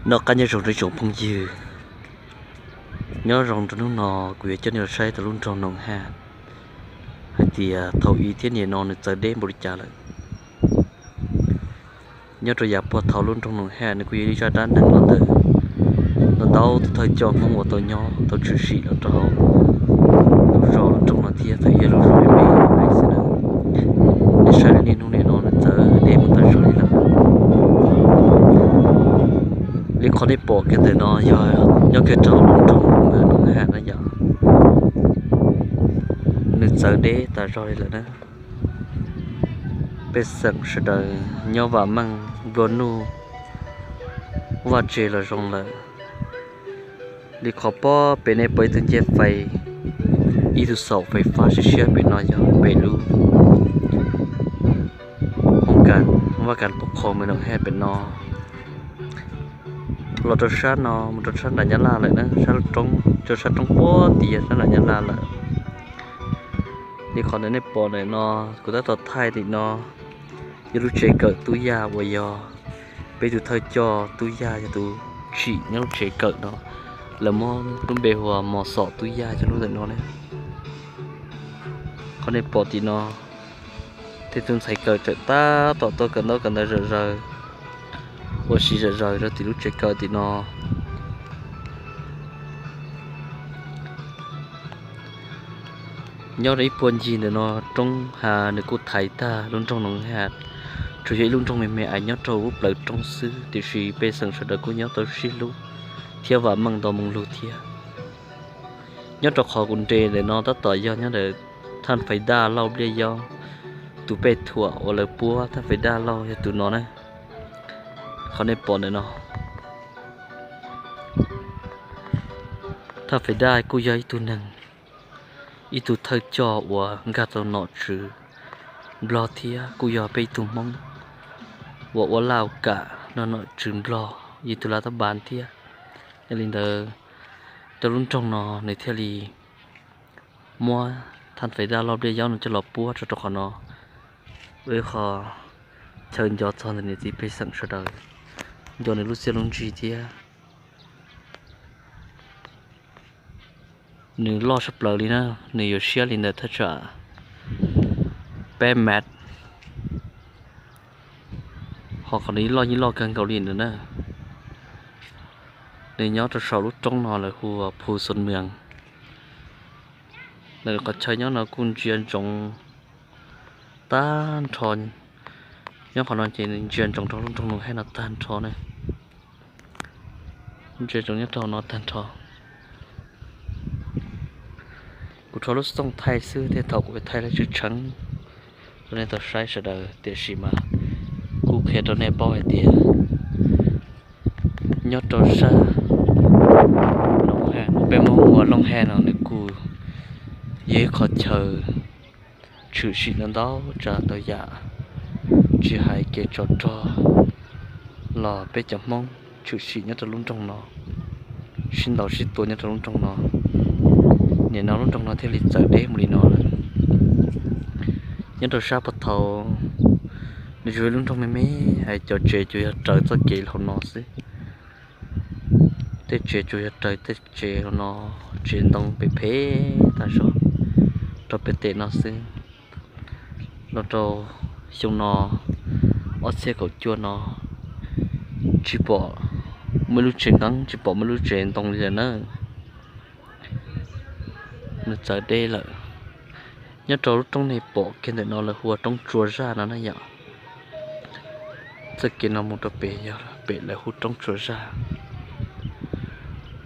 Noj qab nyob zoo rau ib tsoom phooj ywg, nyob zoo rau hnub no kuv yuav coj nej los saib tau lub nroog Noom Haj hais tias thaum ub thiab nim no nws txawv deb npaum li cas lawm. Nyob rau yav puag thaum lub nroog Noom Haj nws kuj yog ib zaj dab neeg los ntawm ntau ntau tus thawj coj Hmoob uas tau nyob tau tshwm sim los rau hauv lub zos lub nroog no thiab txawm yog lub zos me me xwb na. Nej saib li niaj hnub nim no nws txawv deb mus tag zog li lawm. Li qhov nej pom kiag ntawm no yog nyob kiag rau lub nroog Noom Haj na yom. Nws txawv deb tas zog li lawm na. Pej xeem sawv daws nyob vam meej nplua nuj vaj tse los zoo lawm. Li qhov pob pem nej pom ib tug ncej fais, ib tug xaum fais fab siab siab pem no yog pem lub hoob kas, vaj kas pub qhos mus Noom Haj pem no. Los rau sab no mus rau sab nram Nyab Laj lawm na, sab roob, rau sab roob puag tim sab nram Nyab Laj lawm. Li qhov ntawm nej pom ntawm no kuv tab tom thaij tim no yog lub tsev kawm tub yaj uas yog peb tus thawj coj tub yaj yog tus tsim nyob lub tsev kawm no. Lawv muab lub npe hu ua Mos Xom tub yaj yog lub ntawm no ne. Qhov nej pom tim no, tej tug ntxhais kawm tseem tab tom tuaj kawm ntaub kawm ntawv zom zaws, ua si zom zaws rau tim lub tsev kawm tim no. Nyob rau ib puag ncig ntawm no roob hav nws kuj thaiv tag lub nroog Noom Haj, tsuas yog ib lub nroog me me es nyob rau ub plawv roob xwb, tiam sis pej xeem sawv daws kuj nyob tau sib hlub thiab vam meej ntau moo lug thiab. Nyob rau qhov kuv nres ntawm no tab tom yog nyob ntawm thaj fais daj Lauj Npliaj Yaub tus pej thuam uas lawv puab thaj fais daj Lauj yog tus no na. Qhov nej pom ntawm no, thaj fais daj kuj yog ib tug neeg, ib tug thawj coj uas nkag tau nom tswv Nplog thiab kuj yog peb ib tug Hmoob uas ua laj ua kam rau nom tswv Nplog ib tug lav tab npas thiab. Yog li ntawd, rau lub nroog no nws thiaj li muab thaj fais daj Lauj Npliaj Yaub no coj los puab tso rau qhov no. Ua ib qho chaw nco txog ntawm niam txiv pej xeem sawv daws, nco nws lub txiaj lub ntsig thiab. Nws loj sab plaws li na, nws yuav siab li ntawm thaj tsam peb mev, ho qhov nws loj yeej loj kawg nkaus li ntawd na. Nws nyob rau saum lub roob no lawv hu ua Phu Xos Mees. Lawv qhov chaw nyob no kuj ntsia ntsoov tag nrho, nyob qhov no ces ntsia ntsoov rau lub nroog Noom Haj no tag nrho na. Ntsia ntsoov nyob rau no tag nrho. Kuv rho lub xov tooj thaij xwb thiab thaum kuv thaij lawv tseem tsheev rau nej tau saib sawv daws, tiam sis mas kuj qhia rau nej paub hais tias nyob rau sab Looj Haj, peb Hmoob ua Looj Haj no nws kuj yog ib qho chaw tshwm sim ntau ntau tsav ntau yam, tsis hais kev tsov rog los peb cov Hmoob tshwm sim nyob rau lub nroog no, sib ntaus sib tua nyob rau lub nroog no. Nim no lub nroog no thiaj li txawv deb mus li no lawm. Nyob rau sab puag thaum nws tsuas yog lub nroog me me, hais cov tsev tsuas yog raws txoj kev hauv no xwb. Tej tsev tsuas yog raws tej tsev hauv no, tsev ntoo phem phem tag zog rau pem tej no xwb. Los rau xyoo no ob txhiab kaum cuaj no tsis pom muaj ib lub tsev nqeeb, tsis pom muaj ib lub tsev ntoo li lawm na. Nws txawv deb lawm. Nyob rau lub roob nej pom kiag ntawm no lawv hu ua roob Tsua Zaj no na yom. Txoj kev no mus rau pem yog pem lawv hu roob Tsua Zaj.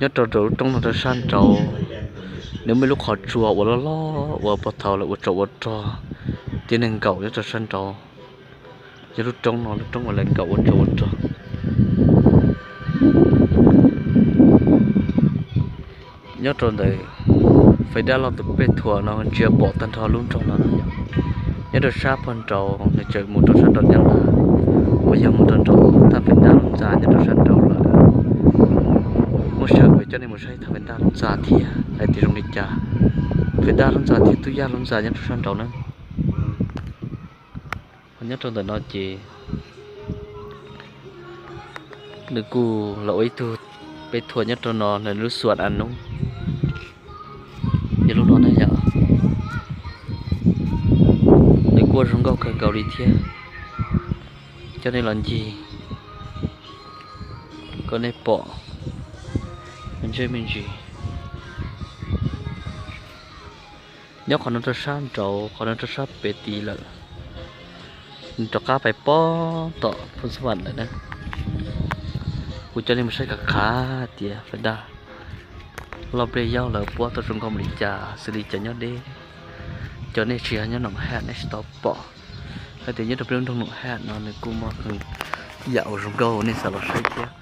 Nyob rau nraum lub roob no rau sab nraud, nws muaj ib lub qhov tsua uas loj loj uas puag thaum lawv ua tsov ua rog, tib neeg nkaum nyob rau sab nraud. Yog lub roob no lub roob uas lawv nkaum ua tsov ua rog. Nyob rau ntawm Fais Daj Lauj tus pej thuam no ntsia pom tag nrho lub nroog no na yom. Nyob rau sab puag nraud nws tseem mus rau sab nraud Nyab Laj, uas yog mus rau nraum thaj Fais Daj Lub Ntxa nyob rau sab nraud lawm. Muab sawv kuv coj nej mus saib thaj Fais Daj Lub Ntxa thiab hais tias zoo li cas. Fais Daj Lub Ntxa thiab Tub Yaj Lub Ntxa nyob rau sab nraud na. Nyob rau ntawm no ces Nws kuj los ua ib tug peb thuam nyob rau no, nws lub xuam a nub. Yog lub no na yom, nws kuj ua zoo nkauj kawg nkaus li thiab. Coj nej los ncig kom nej pom me ntsis me ntsis. Nyob qhov no rau sab nraud, qhov no rau sab pem tid lawm, nws rov qab pais pob tom Phoos Xab Vam lawm na. Kuv coj nej mus saib kom qab tias fais daj loj nplej yaub lawv puab tau zoo nkauj npaum li cas, xws li cov nyob deb, cov nej tsis yog nyob Noom Haj nej tsis tau pom. Hais tias nyob rau peb lub nroog Noom Haj no nws kuj muaj yam uas zoo nkauj nej xav los saib thiab.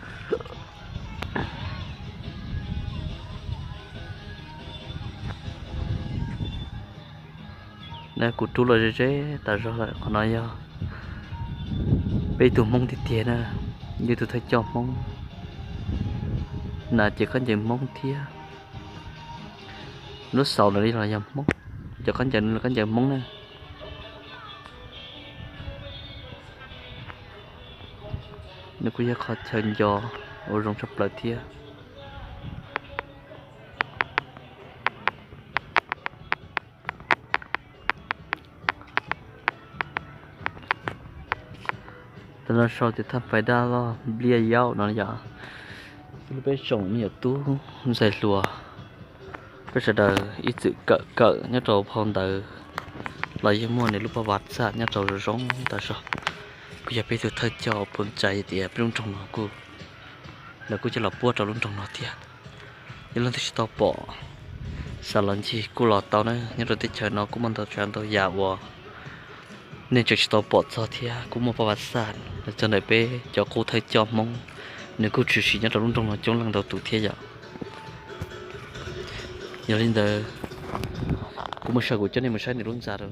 Na kuv rub los ze ze tas zog lawm, qhov no yog peb ib tug Hmoob tiag tiag na, yog ib tug thawj coj Hmoob, nas ces khaub ncaws Hmoob thiab. Lub xaus ntawd los yog Hmoob, cov khaub ncaws no khaub ncaws Hmoob na. Nws kuj yog qhov chaw nco uas zoo tshaj plaws thiab. Tam no sau tias thaj fais daj loj npliaj yaub no yom. Peb tsoom me nyuam tub ntxhais hluas, peb sawv daws ib txwm kawm kawm nyob rau phau ntawv los yeej muaj nws lub paj vaj txaj nyob rau zoo zoo tas zog. Kuj yog peb tug thawj coj puas txais tias peb lub nroog no kuj, lawv kuj coj los puab rau lub nroog no thiab. Yog leej twg tsis tau pom, xav los ncig kuj los tau na. Nyob rau teb chaws no kuj muaj ntau tsav ntau yam uas nej tseem tsis tau pom txog thiab kuj muaj paj vaj txaj los txog ntawm peb cov qub thawj coj Hmoob, nws kuj tshwm sim nyob rau lub nroog no coob leej ntau tus thiab yom. Yog li ntawd, kuv mus saib, kuv coj nej mus saib nws lub ntxa rau.